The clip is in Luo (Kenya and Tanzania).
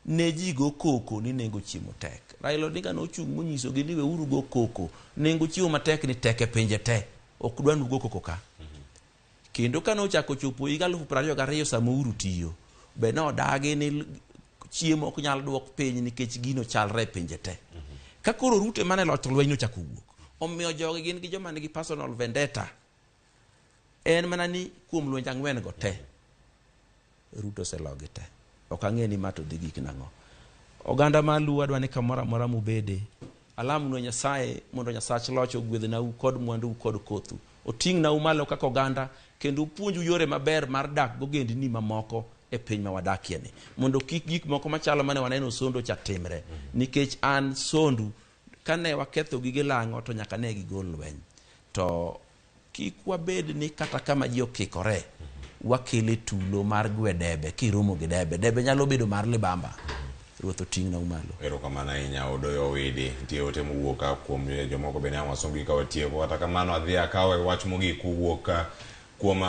Ne ji go koko ni nengo chiemo tek. Raila Odinga nochung' monyisogi ni weuru go koko. Nengo chiemo matek ni tek e pinje te. Ok dwa nugo koko ka. Kendo ka nochako chopo higa 2022 sama Uhuru tiyo, be nodagi ni chiemo ok nyal duok piny nikech gino chalre e pinje te. Ka koro Ruto ema ne loch to lweny nochako wuok. Omiyo jogi gin gi joma nigi personal vendetta. En mana ni kuom lwenje ang'wen go te, Ruto oselogi te. Ok ang'e ni ma to dhi gik nang'o. Oganda ma Luo adwa ni kamoro amora mubede, alamnu Nyasaye mondo Nyasach loch ogwedhnau kod mwanduu kod kothu. Oting'nau malo kaka oganda kendo opuonju yore maber mar dak gogendini mamoko e piny ma wadakie ni. Mondo kik gik moko machalo mane waneno Sondu cha timre. Nikech an Sondu, kane waketho gige lang'o to nyaka ne gigol lweny. To kik wabed ni kata kama ji okikore wakele tulo mar gwe debe kiromo gi debe debe nyalo bedo mar libamba ruoth oting'nau malo Erokamano ahinya Odoyo Owidi. Nitie ote mowuok ka kuom jomoko bende ang' wasomgi ka watieko. Kata kamano adhi akawe wach mogik kowuok kuom